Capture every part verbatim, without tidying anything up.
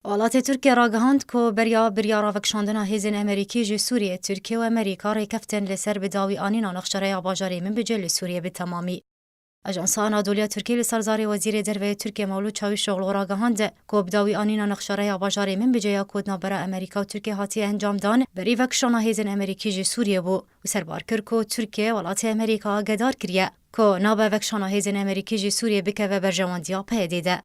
Welatê Tirkiye ragihand ku beriya biryara vekişandina hêzên Amerîkî ji Sûriyê, Tirkiye û Amerîka rêkeftin li ser bi dawî anîna nexşereya bajarê Minbicê li Sûriyê bi temamî. Ajansa Anadoluya Tirkiyê li ser zarê Wezîrê Derve yê Tirkiye Mewlûd Çavîşoglu ragihand ku bi dawî anîna nexşereya bajarê Minbicê ya ku di navbera Amerîka û Tirkiye hatiye encamdan, berî vekişana hêzên Amerîkî ji Sûriyê bû û serbar kir ku Tirkiye welatê Amerîka agedar kiriye ku nabe vekişana hêzên Amerîkî ji Sûriyê bikeve berjewendiya P Y D'ê de.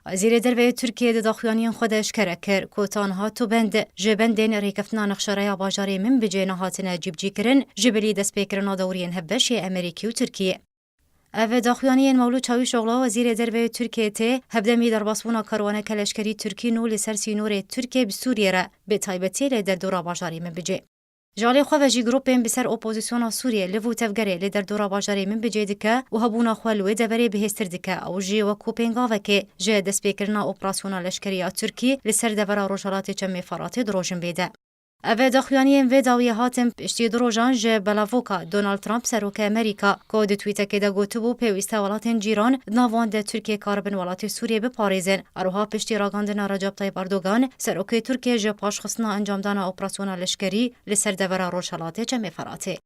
Wezîrê Derve yê Tirkiyê di daxuyaniyên xwe de eşkere kir ku ta niha tu bend ji bendên rêkeftina nexşereya bajarê Minbicê nehatine cîbicîkirin, ji bilî destpêkirina dewriyên hevbeş yê Amerîkî û Tirkiyê. Ev daxuyaniyên Mewlûd Çavîşoglu, Wezîrê Derve yê Tirkiyê, tê hevdemî derbasbûna karwaneke leşkerî tirkî nû li ser sînorê Tirkiyê bi Sûriyê re, bi taybetî li derdora bajarê Minbicê. Ji alî xwe ve jî grûpên bi ser opozîsyona Sûriyê, liv û tevgerê li derdora bajarê Minbicê dike û hebûna xwe li wê deverê bihêztir dike. Ew jî wekû pêngavekê ji destpêkirina operasyona leşkerî ya Tirkî li ser devera rojhelatê Çemê Feratê di rojinbê de. Ev daxuyaniyên vê dawiyê hatin piştî du rojan ji belavoka Donald Trump, serokê Amerîka, ku di twîtekê de gotibû, pêwîst e welatên cîran, di nav wan de Tirkiye, karibin welatê Sûriyê biparêzin. Her wiha piştî ragandina Recep Tayyip Erdogan, serokê Tirkiye, ji paşxistina encamdana operasyona leşkerî li ser devera rojhelatê Çemê Feratê.